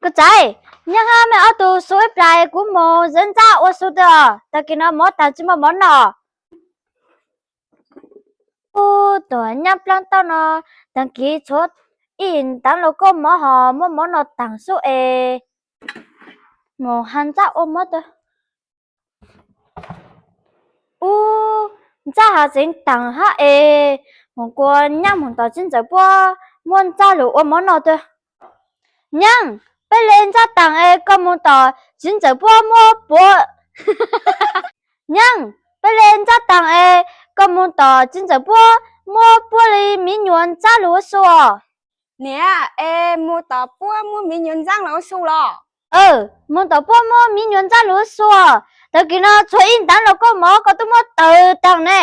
Koj txawj, nyob hab mej ob tug su ib plag, kuv moog zov ntsaj ua su tag, tag kis no mov taag tsi muaj mov noj. Ub, tuam nyab plaab tauj no, tag kis tshuav ib ntav lauj kaub mov ho muab mov noj taag xwb es, moog has ntsaj ua mov tag. Ub, ntsaj has tseev taag hab es, moog kuas nyaab moog tom txiv ntxawm puab muab ntsaj lug ua mov noj tag. Nyaab, peb le ntsaj taag es koj moog tom txiv ntxawm puab muab puab. Nyaab, peb le ntsaj taag es koj moog tom txiv ntxawm puab muab puab le miv nyuas ntsaj lug ua su. Niam, es moog tom puab muab miv nyuas ntsaj lug ua su los? Moog tom puab muab miv nyuas ntsaj lug ua su. Tag kis no tshuav ib ntav lauj kaub mov koj tub muab tawg taag ne.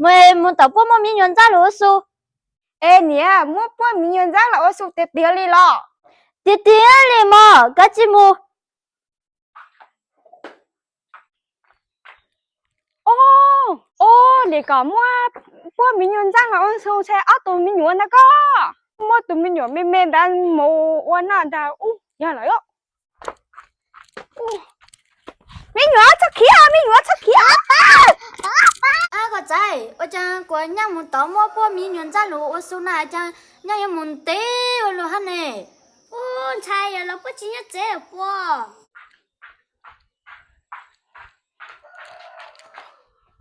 Moog, moog tom puab muab miv nyuas ntsaj lug ua su. Es niam, muab puab miv nyuas ntsaj lug ua su tiag tiag li los? Tiag tiag li mog, koj tsis mus. Ub, ub, nim kom muab puab miv nyuas ntsaj lug ua su ntshe ob tug miv nyuas ntag koj. Muab tus miv nyuas me me ntawd mus ua noj ntag. Ub, yog lawm. Miv nyuas txhob khiav, miv nyuas txhob khiav. Koj txawj, ua caag kuas nyaab moog tom muab puab miv nyuas ntsaj lug ua su na, caag nyaab yuav moog ntev ua luaj hab ne. Ub, ntshai yog los puab tsis nyob tsev puab.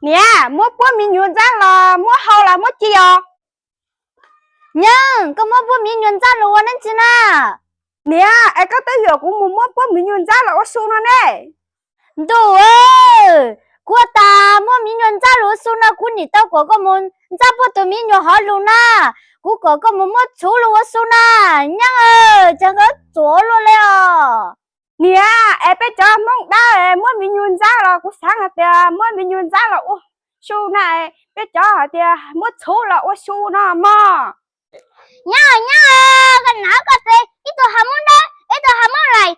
Niam, muab puab miv nyuas ntsaj los muab hau los muab ci os? Nyaab, koj muab puab miv nyuas ntsaj lug ua neeb tsi na? Niam, es koj twb yuam kuv mus muab puab miv nyuas ntsaj los ua su no ne. Ntuj, kuv ua tas muab miv nyuas ntsaj lug ua su no, kuv nim tau kom koj mus ntsaj puab tug miv nyuas hov lug na. Kuv kom koj mus muab txhuv lug ua su na. Nyaab, caag koj txuav luaj le os. Niam, es peb cov Hmoob dawb muab miv nyuas ntsaj los kuv xaav hais tias muab miv nyuas ntsaj los ua su na, peb cov hais tias muab txhuv los ua su no mog. Nyaab, nyaab, koj nam koj txiv, ib tug ha Hmoob dawb, ib tug ha Hmoob laim,